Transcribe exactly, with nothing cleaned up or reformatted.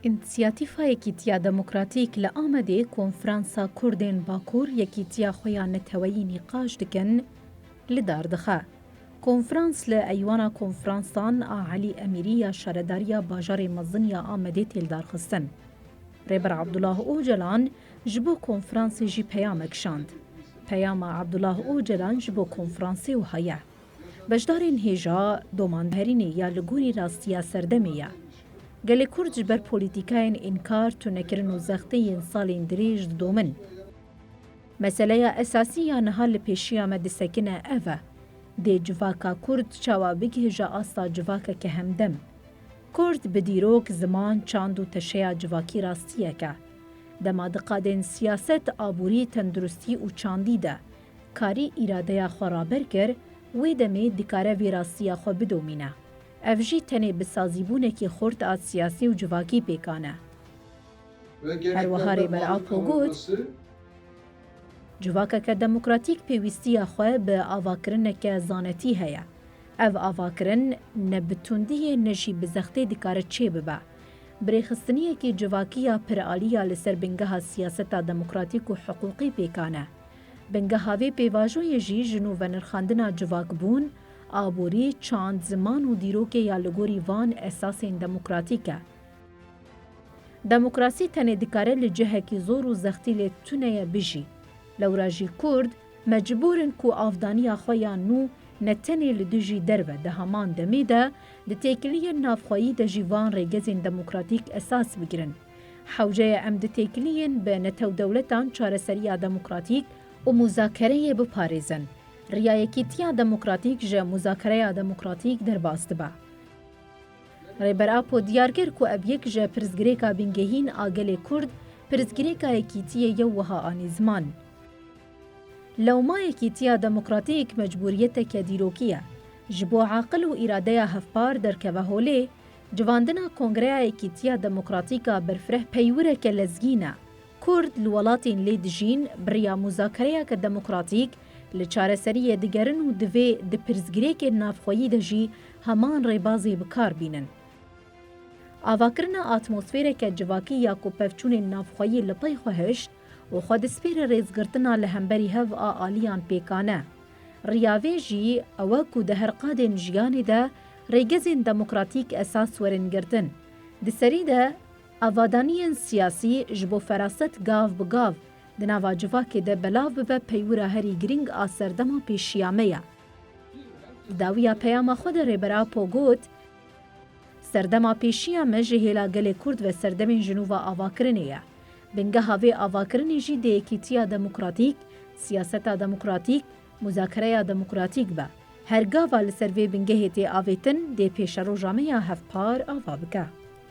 Însiyatîfa Yekîtiya Demokratîk li Amedê Konferansa Kurdên Bakur yekîtiya xwe ya neteweyî nîqaş dikin, li dar dixe. Konferans li Eywana Konferansan a Elî Emîrî ya Şaredariya Bajarê Mezin ya Amedê tê lidarxistin. Rêber Abdullah Ocalan ji bo konferansê jî peyamek şand. Peyama Abdullah Ocalan ji bo konferansê wiha ye: Beşdarên hêja domanherînê ya li gorî rastiya serdemê ye. Gelê Kurd ji ber polîtîkayên înkar, tunekirin û zextê yên salên dirêj didomin. Meseleya esasî ya niha li pêşiya me disekine ev e: dê civaka Kurd çawa bigihêje asta civakeke hemdem? Kurd bi dîrok, ziman, çand û teşeya civakî rastiyek e. Dema di qadên siyaset, aborî, tenduristî û çandî de karî îradeya xwe raber kir, wê demê dikare vê rastiya xwe bidomîne. Ev jî tenê bi sazîbûnekî xurt a siyasî û civakî pêkan e. Her wiha Rêber Apo got, civakeke demokratîk pêwîstiya xwe bi avakirineke zanetî heye. Ev avakirin ne bi tundiyê ne jî bi zextê dikare çêbibe. Birêxistiniyekî civakî ya piralî ya li ser bingeha siyaseta demokratîk û hiqûqî pêkan e. Bingeha vê pêvajoyê jî ji nû venirxandina civakbûn, aborî, çand, ziman û dîrokê ya li gorî van esasên demokratîk e. Demokrasî tenê dikare li cihekî zor û zextî lê tuneye bijî. Lewra jî Kurd mecbûr in ku avdaniya xwe ya nû ne tenê li dijî derve, di heman demê de di têkiliyên navxweyî de jî van rêgezên demokratîk esas bigirin. Hewce ye em di têkiliyên bi netewdewletan çareseriya demokratîk û muzakereyê biparêzin. Riya yekîtiya demokratîk ji muzakereya demokratîk derbas dibe. Rêber Apo diyar kir ku ev yek ji pirsgirêka bingehîn a gelê Kurd, pirsgirêka yekîtiyê ye wiha anî ziman. Lewma yekîtiya demokratîk mecbûriyeteke dîrokî ye. Ji bo aqil û îradeya hevpar derkeve holê, civandina Kongreya Yekîtiya Demokratîk a berfireh peywireke lezgîn e. Kurd li welatên lê dijîn bi riya muzakereyeke demokratîk li çareseriyê digerin û divê di pirsgirêkên navxweyî de jî heman rêbazê bi kar bînin. Avakirina atmosfereke civakî ya ku pevçûnên navxweyî li pey xwe hişt û xwe dispêre rêzgirtina li hemberî hev a aliyan pêkan e. Riya vê jî ew e ku di her qadên jiyanê de rêgezên demokratîk esas werin girtin. Di serî de avadaniyên siyasî ji bo feraset gav bi gav di nava civakê de belav bibe peywira herî girîng a serdema pêşiya me ye. Di dawiya peyama xwe de Rêber Apo got, Serdema pêşiya me ji hêla gelê Kurd ve serdemên ji nû ve avakirinê ye. Bingeha vê avakirinê jî dê yekîtiya demokratîk, siyaseta demokratîk, muzakereya demokratîk be. Her gava li ser vê bingehê tê avêtin, dê pêşeroja me ya hevpar ava bike.